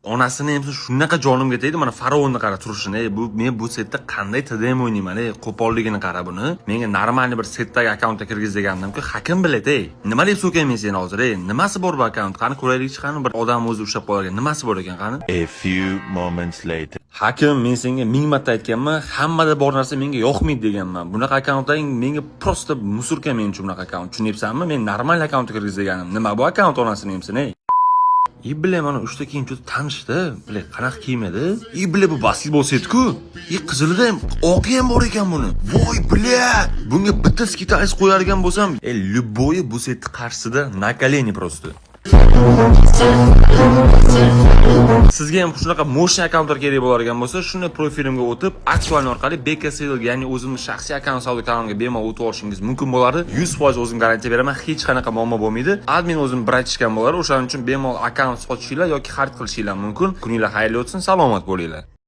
Onasini ham shunaqa jonimga tegdi. Mana, faraonni qara turishini. Ey, bu men bu setda qanday TDM o'ynayman, ey, qo'polligini qara buni. Menga нормальный bir setdagi akkauntga kirgiz degandim-ku, hakim biladi, ey. Nima deb so'kayman seni hozir, ey? Nimasi bor bu akkaunt? Qani ko'raylikchi, qani bir odam o'zi ushlab qolar ekan. Nimasi bor ekan, qani? A few moments later. Hakim, men senga ming marta aytganman, hammada bor narsa menga yoqmaydi deganman. Bunaqa akkauntlaring menga просто мусорка men uchun bunaqa akkaunt. Tushunyapsanmi? Men normal akkauntga kirgiz deganim. Nima bu akkaunt, onasini emsin, ey? И бля, mana uchta kiyim juda tanishdi. Бля, qanaqa kiyim edi? И бля, bu basketbol set-ku. И qizilida ham, oqi ham bor ekan buni. Voy, бля! Bunga bitta скиталец qo'yargan bo'lsam, любой bu setni qarshisida на колени просто. Sizga ham shunaqa мощный akkauntlar kerak bo'largan bo'lsa, shuni profilimga o'tib, aktual orqali BKSL, ya'ni o'zimni shaxsiy akkaunt savdo kanalimga bemalol o'tib olishingiz mumkin bo'ladi. 100% o'zim garantiya beraman, hech qanaqa muammo bo'lmaydi. Admin o'zim братишка m bo'ladi, o'shaning uchun bemalol akkaunt sotishinglar yoki xarid qilishinglar mumkin. Kuninglar xayrli o'tsin, salomat bo'linglar.